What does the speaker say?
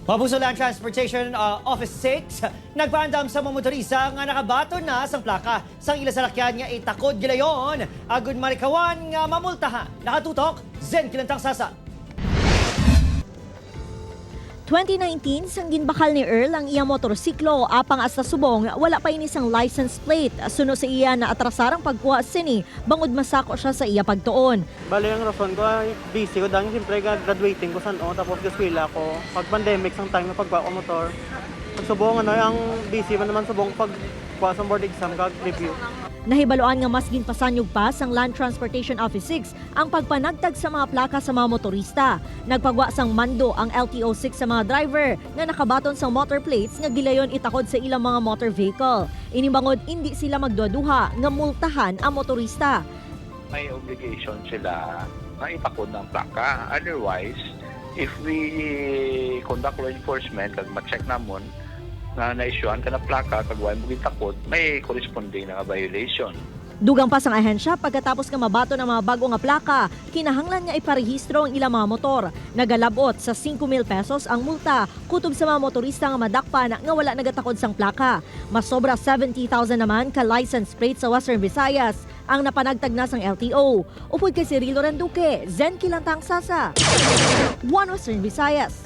Mapuso Land Transportation Office 6 nagpaandam sa mga motorista nga nakabaton na sang plaka sang ila salakyan nga itakod gilayon agud marikawan nga mamultahan. Nakatutok, Zen Kilantang Sasa. 2019, sang ginbakal ni Earl ang iyang motorsiklo apang hasta subong wala pa ini sang license plate. Suno sa iya na atrasarang pagkuha sini bangod masako siya sa iya pagtuon. Bale, ang rason ko ay busy ko dahil siyempre graduating ko sa no, tapos gaskwela ko. Pag pandemic sang time na pagkuha ko motor. Pag subong ano, ang busy man naman subong pag kuha sa board exam kag review. Nahibaluan nga mas ginpasanyog pa sang Land Transportation Office 6 ang pagpanagtag sa mga plaka sa mga motorista. Nagpagwa sang mando ang LTO 6 sa mga driver nga nakabaton sang motor plates nga gilayon itakod sa ilang mga motor vehicle. Inimbangod hindi sila magduhaduha nga multahan ang motorista. May obligation sila na itakod ng plaka. Otherwise, if we conduct law enforcement, kag ma-check namon na na-issuean ka na plaka, kag wa mo gitakod, may corresponding na nga violation. Dugang pa sang ahensya, pagkatapos nga mabato ng mga bago nga plaka, kinahanglan nga iparehistro ang ilang mga motor. Nagalabot sa 5,000 pesos ang multa kutob sa mga motorista nga madakpan nga wala nagatakod sang plaka. Mas sobra 70,000 naman ka license plate sa Western Visayas ang napanagtag na sang LTO. Upod kay Cirilo Randuque, Zen Kilantang Sasa. One Western Visayas.